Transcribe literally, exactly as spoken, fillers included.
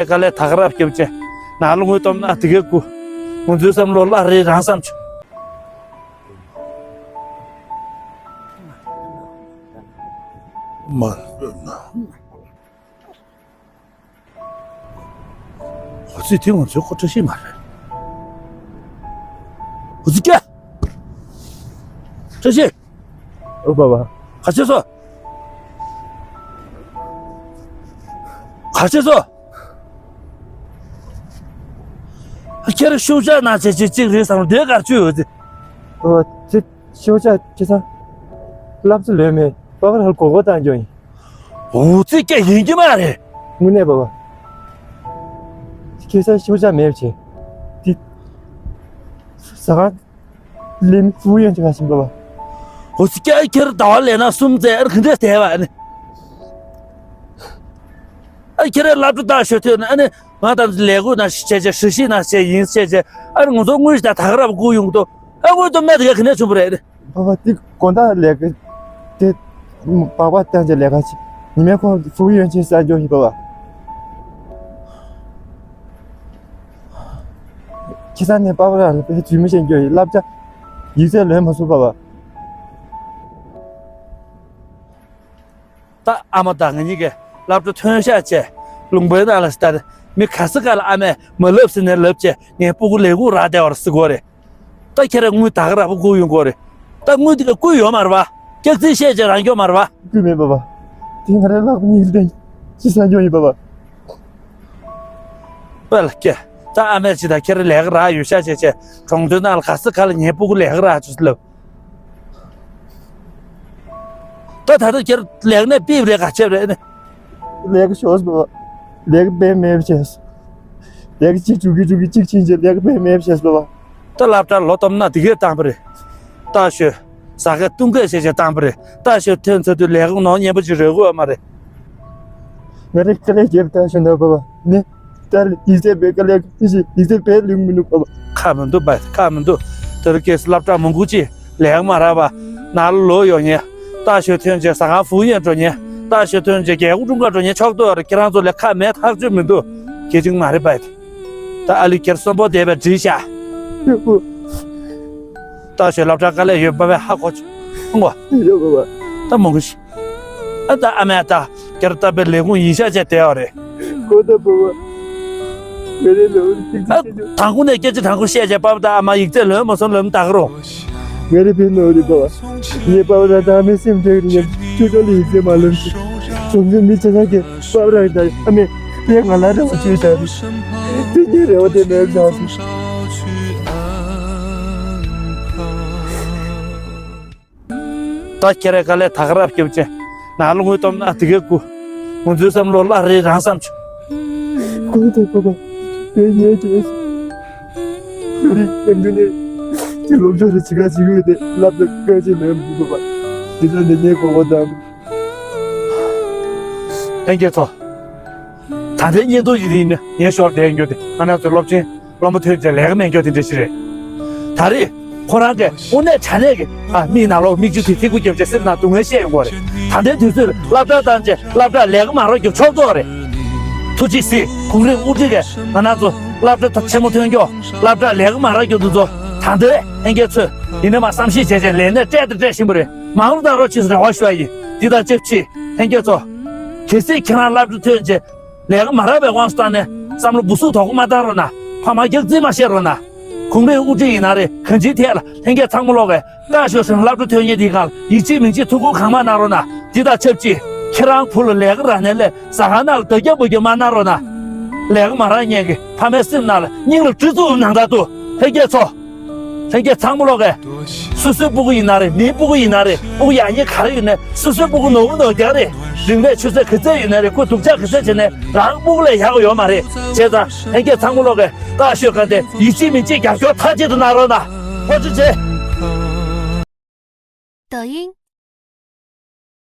དཀའ་ལས་ད་ག་རབ་བརྒྱབ་བྱས། ནང་ལ་དངུལ་གཏོང་ན་དེ་གའི་སྐུ། ང་ཚོའི་བསམ་བློ་སླར་རེ་རང་བསམ་བྱུང་། མ། འོ་ཙི་དེ་ང་ཚོའི་ཁོ་བཀྲ་ཤིས་མ་རེད། འོ་ཙི་ཀྱ། བཀྲ་ཤིས། ཨོ་པ་པ། ག་བྱས་སོ། ག་བྱས་སོ། ཁྱེད་རང་ཤུགས་ཆག་ན་བྱེད་ཅིག་ཅིག་རེད་བསམ་བློ་དེ་གར་བཅུག་ཡོད་ཙི། ཨོ་ཙི། ཤོག་ཆ་ཅི་ཚ། ལབ་ཙི་ལོས་མེད། པ་པ་ར་གོ་གོ་བཏང་རྒྱུ་ཡིན། འོ་ཙི་སྐད་ཡིན་གྱི་མ་རེད། དངོས་གནས་པ་པ། ཁྱེད་ས་ཤོག་ཆ་མེད་བྱེད། དེ། ཟ་ཁང་། ལིན་ཧྥུ་ཡོན་ཅི་ག་ཞིམ་པ་པ། འོ་ཙི་སྐད་ཁྱེར་ཟླ་བ་ལས་ན་གསུམ་ཙེ་ཨར་ག་འདྲས་བསྡད་པ་ནི། ཨ་ཁྱེད་རང་སློབ་གྲྭ་ལྟ་ཞོར་ཐོན་ནས་ཨ་ནི་ང་དང་ལས་ཁུངས་ནང་བྱས་བྱས་ཧྲི་ཤི་ནང་བྱས་ཡིན་བྱས་བྱས་ཨ་ནི་ང་ཚོ་དངུལ་ཞིག་དང་ད་ག་རབ་བསྐུར་ཡོང་གི་འདུག་ཨ་དངུལ་དུ་མེད་དེ་ག་ག་ནས་བྱུང་བ་རེད། པ་པ་དེ་དགོང་དག་ལས་ཀ་དེ་སྦག་སྦག་བཏང་བྱས་ལས་ཀ་བྱས་ཉི་མའི་ཁོང་ཧྥུ་ཡོན་ཅིན་ཟ་རྒྱུ་ཡིན་པ་པ། ཁྱེད་ས་ནས་པ་པ་རང་ལ་དཔེ་རྫུན་མ་བཤད་རྒྱུ་ཡིན་སློབ་གྲྭ་ཡིག་ཚད་ལོན་མ་སོང་པ་པ། ད་ཨ་མ་དང་ང་གཉིས་ཀས་སློབ་གྲྭ་ཐོན་ཤག་བྱས། ལུང་པའི་ནང་ལ་ལྟར་མི་ག་ས་ག་ལ་ཨ་མས་མ་ལབ་ཟེར་ནས་ལབ་བྱས་ངའི་སྤུ་གུ་ལས་ཁུངས་རག་བསྡད་པ་རེད་ཟེར་གོ་རེད། ད་ཁྱེད་རང་དངུལ་ད་ག་རང་བསྐུར་ཡོང་གོ་རེད། ད་དངུལ་དེ་ག་བསྐུར་ཡོད་མ་རེད་པ། སྐྱག་རྫུན་བཤད་བྱས་རང་སྐྱོན་མ་རེད་པ། བསྐུར་མེད་པ་པ། དེ་ང་རའི་ལག་པ་གཉིས་ལ་བརྟེན་ཅི་ཟ་རྒྱུ་ཡིན་པ་པ། པ་ལ་སྐྱེ། ད་ཨ་མས་ཇི་ལྟར་ཁྱེད་རང་ལས་ཀ་རག་ཡོད་ཤག་བྱས་བྱས་གྲོང་སྡེ་ནང་ལ་ག་ས་ག་ལ་ངའི་སྤུ་གུ་ལས་ཀ་རག་བྱུང་ཟེར་ལབ། ད་ད་ལྟ་ཁྱེད་ལས་ཀ་ནས་ཕེབས་རེད་ག་ཆེབ་རེད་ནི། ལས་ཀ་ཤོར་སོང་། ལས་ཀ་དཔེ་མེད་པ་བྱས་སོང་། ལས་ཀ་གཅིག་འགྲུབ་ཀྱི་འགྲུབ་ཀྱི་གཅིག་ཕྱིན་ཆད་ལས་ཀ་དཔེ་མེད་པ་བྱས་སོང་པ། ད་སློབ་གྲྭར་ལོ་གཏོང་ན་དེ་གས་བཏང་པ་རེད། ལྟ་ཞོད། ཟ་ཁ་བཏུང་ཁ་བྱས་བྱས་བཏང་པ་རེད། ལྟ་ཞོད་ཐོན་ཚར་དུས་ལས་ཀ་ནོར་ཉན་པ་ཅིག་རེད་དགོས་པ་མ་རེད། ང་རེ་དཀའ་ལས་བརྒྱབ་ལྟ་ཞོད་ན་པ་པ་ནི། ལྟར་ཡིག་ཚད་པའི་དཀའ་ལས་ཀྱི་ཞིག་ཡིག་ཚད་པའི་ལུགས་མི་ནུས་པ། ཁ་མི་འདུག་པ་ཁ་མི་འདུག་དེར་སྐྱེས་སློབ་གྲྭ་མང་པོ་ཅིག་ལས་མ་རག་པ། ནང་ལ་ལོག་ཡོང་ཉེ། ལྟ་ཞོད་ཐོན་རྗེས་ཟ་ཁང་ཧྥུ་ཡན་འགྲོ་ཉེ། ལྟ་ཞོད་ཐོན་རྗེས་རྒྱལ་སྒོ་ཀྲུང་ག་འགྲོ་ཉེ་ཆོག་ཏོ་རེད། ཁྱེད་རང་ཚོ་ལས་ཁ་མེད་ཐག་ཆོད་མི་འདུག་སྐྱེ་ཅིང་མ་རེད་པ། ད་ཨ་ལི་ཁྱེར་གསོན་པོ་བསྡད་པའི་འདྲི་ཤག་ཡོད་པོ། ལྟ་ཞོད་སློབ་གྲྭ་དཀའ་ལས་ཡོད་པ་བས་ཧ་གོ་ཆོག་ཨང་གོ། ཡོད་པ་བ། ད་མོ་གི་ཤི། ཨ་ད་ཨ་མས་ད་ཁྱེར་ལྟ་བའི་ལས་ཁུངས་ཡིན་ཤག་བྱས་བསྡད་ཡོད་རེད། གོ་ད་པ་བ། ང་རེ་ལོ་ཏིག་ཏིག་ཨ་ཤེས་ཆོག་དང་ཁུ་ནས་སྐད་ཆ་དང་ཁུ་བཤད་བྱས་པ་བ་ད་ཨ་མ་ཡིག་ཚད་ལོན་མ་སོང་ལབ་ད་ག་རུང་། ངའི་རེ་བའི་ནོར་རེ་པ་བ། ངའི་པ་བ་ར་ད་ཨ་མའི་སེམས་ཁྲལ་རེ་ཉམས་ཆུ་ཆོག་ལ་ཡིག་ཚད་མ་ལོན་ཞིག་གྲོང་ཚོའི་མི་ཆ་ཚང་གི་པ་བ་ར་ད་ཨ་མའི་ཕའི་ང་ལ་རེ་བ་བཅོལ་བྱ་རེད། དེ་ཉིད་རེ་བ་དེ་མེད་བྱ་རེད། ད་ཁྱེད་རའི་དཀའ་ལས་ད་ག་རབ་བརྒྱབ་ཅེ། ནང་ལ་དངུལ་གཏོང་ན་དེ་གའི་སྐུ། ང་ཚོའི་བསམ་བློ་སླར་རེ་རང་བསམ་བྱུང་། ཁོང་ཚོའི་པ་པ། དེ་ཉེས་ཀྱི་ཨེ་སི། ང་རེ་ཡང་དུ་ནས་ཀྱི་སློབ་སྦྱོང་རེ་བྱེད་ག་བྱེད་ཀྱི་ཡོད་དེ་ལབ་ད་དཀའ་ཆེ་མེད་མི་པ་པ། དེ་ཚོ་འདི་ཉེས་གོ་བ་དང་། ལྷན་རྒྱས་ཚོ། ད་ལྟའི་བརྙན་ཐུང་ཡིན་དེ་ཡིན་ན་ངའི་ཞོར་བསྡད་ཡོད་དེ་ང་རང་ཚོའི་སློབ་ཆེན། སློབ་མ་ཐོན་རྗེས་ལས་ཀ་མེད་མཁན་དེ་འདྲ་ཞིག་རེད། ད་རེས་ཁོ་རང་གིས་དངོས་གནས་དྲང་གནས་ཀྱི་ཨ་མིག་ནང་ལོགས་མིག་ཆུ་དེ་ཐིག་པོ་བརྒྱབ་བྱས་སེམས་ནང་སྡུག་བསྔལ་བཤད་ཡོང་གི་རེད། ད་ལྟའི་དུས་ཚོད་སློབ་གྲྭ་བཏང་རྗེས་སློབ་གྲྭར་ལས་ཀ་མ་རག་རྒྱུ་ཆོག་ཏོ་རེད། ཐུགས་རྗེ་གཟིགས། གོང་རིམ་དབུ་ཁྲིད་ཀྱིས་ང་རང་ཚོ་སློབ་གྲྭ་ཆེན་མོ་ཐོན་རྒྱུ་སློབ་གྲྭར་ལས་ཀ་མ་རག་རྒྱུ་འདི་ཚོ་ད་ལྟའི་ལྷན་རྒྱས་ཚོས་ཡིན་ན་མ་བསམ་ཤེས་བྱས་བྱས་ལས་གནས་སྤྲད་དང་སྤྲད་བཞིན་པ་རེད། མ་འོངས་ད་རོགས་ཕྱིས་རེ་བ་ཞུ་བ་ཡིན། འདི་དང་ཆབས་ཅིག་ལྷན་རྒྱས་ཚོ། གལ་སྲིད་ཁྱེད་རང་སློབ་གྲྭ་ཐོན་རྗེས། ལས་ཀ་མ་རག་པའི་དབང་དུ་བཏང་ནས་བསམ་བློ་སྦུ་སུབ་དོགས་པ་མ་བཏང་རོགས་གནང་། ཕ་མ་སྐྱག་རྫུན་མ་བཤད་རོགས་གནང་། གོང་རིམ་དབུ་ཁྲིད་ཡིན་ན་རེད། གང་ཅིའི་ཐད་ལ་ལྷན་རྒྱས་ཚང་མ་ལོག་གིས་ལྟ་ཞོག་ཟེར་ན་སློབ་གྲྭ་ཐོན་མཁན་དེའི་སྒང་ལ་ཡིད་ཆེས་མིག་ཆེས་ཐུགས་ཁུར་གང་མང་གནང་རོགས་གནང་། འདི་དང་ཆབས་ཅིག་ཁྱེད་རང་བུ་ལ་ལས་ཀ་རག་ནའི་སླད་ཟ་ཁང་ནང་ལ་རྡོ་རྒྱབ་འབུ་རྒྱབ་མ་གནང་རོགས་གནང་། ལས་ཀ་མ་རག་མཁན་གྱི་ཕ་མའི་སེམས་ནང་ལ་སྙིང་ལ་གྲི་བཙུགས་ནང་ལྟར་དུ་ལྷན་རྒྱས་ཚོ། ལྷན་རྒྱས་ཚང་མ་ལོག་གིས། སོ་སོའི་སྤུ་གུ་ཡིན་ན་རེད། མིའི་སྤུ་གུ་ཡིན་ན་རེད། སྤུ་གུ་ཡག་ཉེས་ག་རེ་ཡོད་ནའི་སོ་སོའི་སྤུ་གུ་ནོར་བུ་ནོར་རྒྱག་རེད། རིན་མེད་ཆུད་ཟོས་ག་ཚད་ཡོད་ན་རེད། ཁོ་སྡུག་ཅག་ག་ཚད་བྱས་ནའི་རང་སྤུ་གུ་ལས་ཡག་ཡོད་མ་རེད། བྱས་ཙང་ལྷན་རྒྱས་ཚང་མ་ལོག་གིས་ལྟ་ཞོག་ག་དེ་ཡིད་ཆེས་མིག་ཆེས་རྒྱབ་སྐྱོར་མཐའ་གཅིག་ཏུ་གནང་རོགས་གནང་། ཐུགས་རྗེ་ཆེ། 抖音、